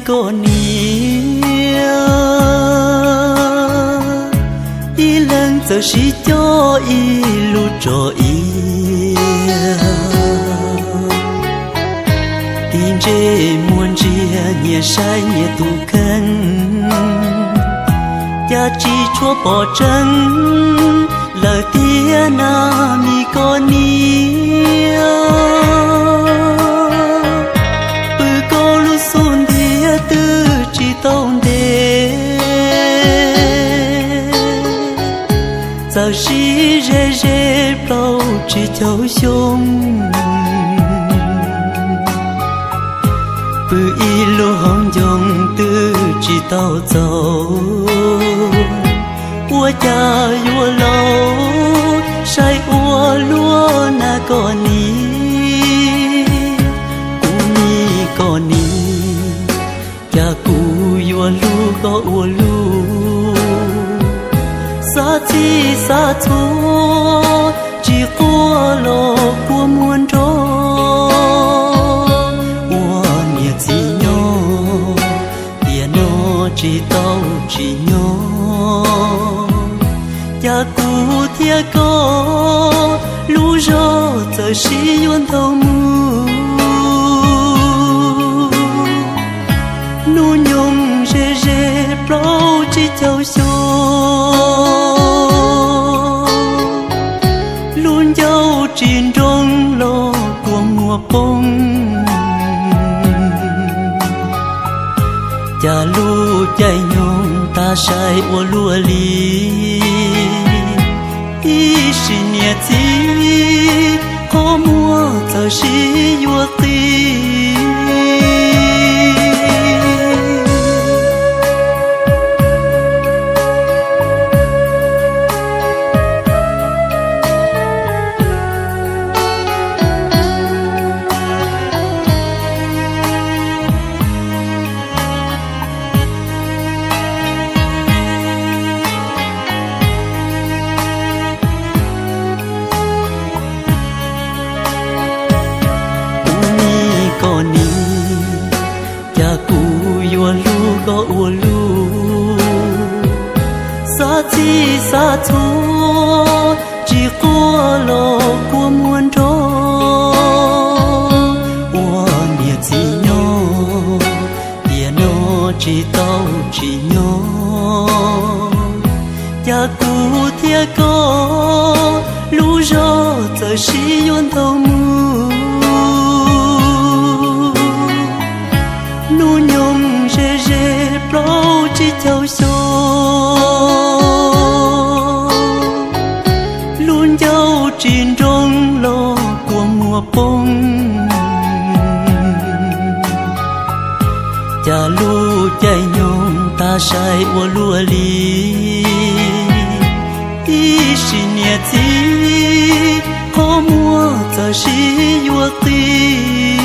koj niam, ib leeg txawm sib coj ib lub tso iav, tig ntsej muag ntsia nyias saib nyias tus kheej, cas tsis tshua pom tseeb lawm tiag na, me koj niam. Pw koj lub xub ntiag twb tsis tau ntev, txawm sib ze ze plaub tsib caug xyoo. Pw ib lub hauv ncoo twb tsis tau txaus, ua cas yuav laus saib ua luaj na koj niam, kuv me koj niam. Cas kuv yuav hlub koj ua luaj, xav txhij xav txhua tsis quaj los kua muag nrov. Ua niam txiv nyob tiam no tsis tau tsim nyog, cas kuv thiab koj lub zog txawm sib yuav ntau mus. Hnub nyoog ze ze plaub tsib caug xyoo, lub ncauj tsis nroo los kua muag poob. Cas lub caij nyoog tag sai ua luaj li, ib sim niam txiv qhov muag txawm sib yuav qis. Kuv me koj niam, cas kuv yuav hlub koj ua luaj, xav txhij xav txhua tsis quaj los kua muag nrov. Ua niam txiv nyob tiam no tsis tau tsim nyog, cas kuv thiab koj lub zog txawm sib yuav ntau mus. Hnub nyoog ze ze plaub tsib caug xyoo, lub ncauj tsis nroo los kua muag poob. Cas lub caij nyoog tag sai ua luaj li, ib sim niam txiv qhov muag txawm sib yuav qis.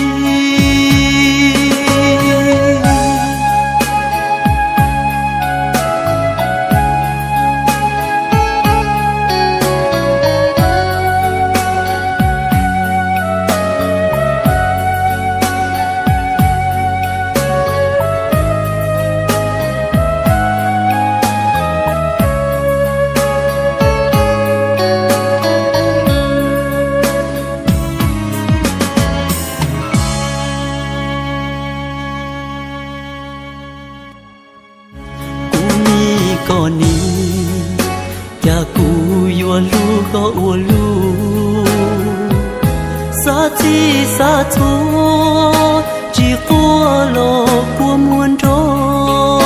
Kuv me koj niam, cas kuv yuav hlub koj ua luaj, xav txhij xav txhua tsis quaj los kua muag nrov.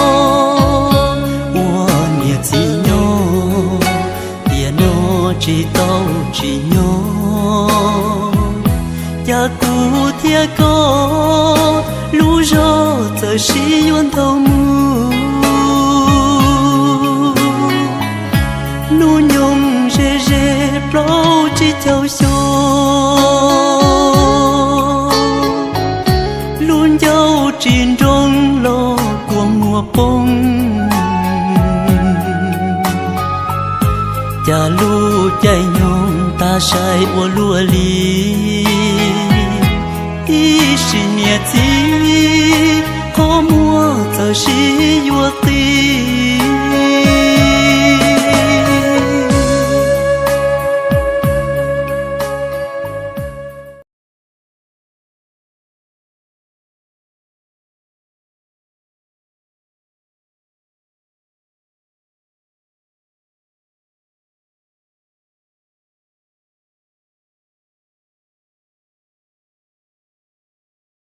Ua niam txiv nyob tiam no tsis tau tsim nyog, cas kuv thiab koj lub zog txawm sib yuav ntau mus. Hnub nyoog ze ze plaub tsib caug xyoo, lub ncauj tsis nroo los kua muag poob. Cas lub caij nyoog tag sai ua luaj li, ib sim niam txiv qhov Muaj txawm sib yuav qis